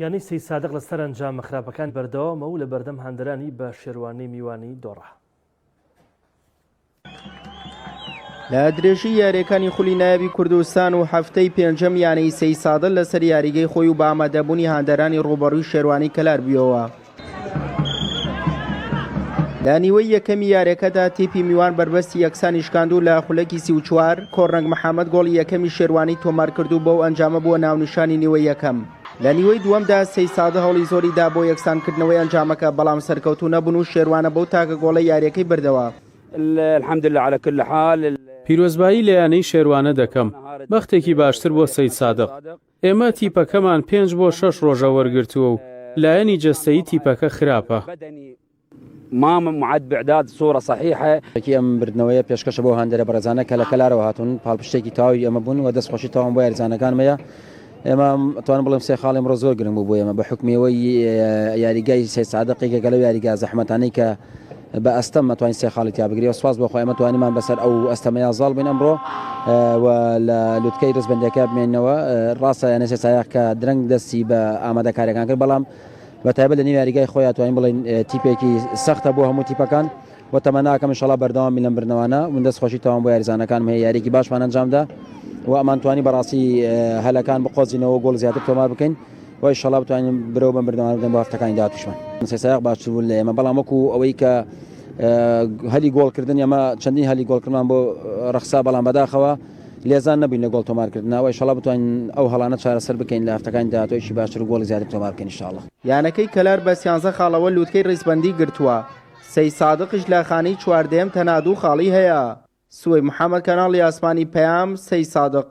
یانەی سەیدسادق لە سەرەنجامە خراپەکان بەردەوامە و لە بەردەم هاندەرانی بە شێروانەی میوانی دۆڕا. لە درێژی یاریەکانی خولی نایابی کوردستان و هەفتەی پێنجەم یانەی سەیدسادق لەسەر یاریگەی خۆی و بە ئامادەبوونی هاندەرانی ڕووبەڕووی شێروانی کەلار بوویەوە. لە نیوەی یەکەمی یاریەکەدا تیپی میوان بەربەستی یەکسانی شکاند و لە خولەکی 34 کۆڕنەک محەممەد گۆڵی یەکەمی شێروانی تۆمارکرد و بەو ئەنجامە بووە ناونیشانی نیوەی یەکەم. لە نیوەی دووەمدا سەیدسادق هەوڵی زۆری دا بۆ یەکسانکردنەوەی ئەنجامەکە، بەڵام سەرکەوتوو نەبوون و شێروانە بەو تاکە گۆڵەی یاریەکەی بردەوە. الحمدللە علی کل حال. پیرۆزبایی لە یانەی شێروانە دەکەم، بەختێکی باشتر بۆ سەیدسادق. ئێمە تیپەکەمان پێنج بۆ شەش ڕۆژە وەرگرتووە و لایەنی جەستەیی تیپەکە خراپە. ئەم بردنەوەیە پێشکەشە بەو هاندەرە بەڕێزانە کە لە کەلارەوە هاتوون، پاڵپشتێکی تەواوی ئێمە بوون و دەستخۆشی تەواوم بۆ یاریزانەکانم هەیە. ئێمە ئەتوانم بڵێم سێ خاڵی ئەمڕۆ زۆر گرنگ بوو بۆ ئێمە بە حوکمی ئەوەی یاریگای سەیدسادق یەکێکە لەو یاریگا زەحمەتانەی کە بە ئەستەم ئەتوانین سێ خاڵی تیا بگری و سوپاس بۆ خوا ئێمە توانیمان بەسەر ئەو ئەستەمەیا زاڵ بووین ئەمڕۆ و لە لوتکەی ڕیزبەندیەکە بمێنەوە ڕاستە یانە سێ سایەق کە درەنگ دەستی بە ئامادەکاریەکان کرد بەڵام بە تایبەت لە نێو یاریگای خۆیان توانین بڵێین تیپێکی سەختە بۆ هەموو تیپەکان و تەمەناکەم ئینشەڵا بەردەوام بین لەم بردنەوانە من دەست خۆشی تەواوم بۆ یاریزانەکانم هەیە یاریێکی باشمان ئەنجامدا و ئەمان توانی بەڕاستی هەلەکان بقۆزینەوە گۆڵ زیاتر تۆمار بکەین و ئینشەڵا بتوانین برەو بەم بردنەوانە بدەین بۆ هەفتەکانی داهاتووشمان. سەیدسادق باشتر بوون لە ئێمە بەڵام وەکو ئەوەی کە هەلی گۆڵکردن ئێمە چەندین هەلی گۆڵکردمان بۆ ڕەخسا بەڵام بەداخەوە لێزان نەبووین لە گۆڵ تۆمارکردنەوە ئینشەڵا بتوانین ئەو هەڵانە چارەسەر بکەین لە هەفتەکانی داهاتوویەکی باشتر و گۆڵی زیاتر تۆمار بکەین ئینشاڵا. یانەکەی کەلار بە سیانزە خاڵەوە لوتکەی ڕیزبەندی گرتووە، سەیدسادقیش لە خانەی چواردەیەم تەنها دوو خاڵی هەیە. سوەی محەمەد کەناڵی ئاسمانی پەیام، سەیدسادق.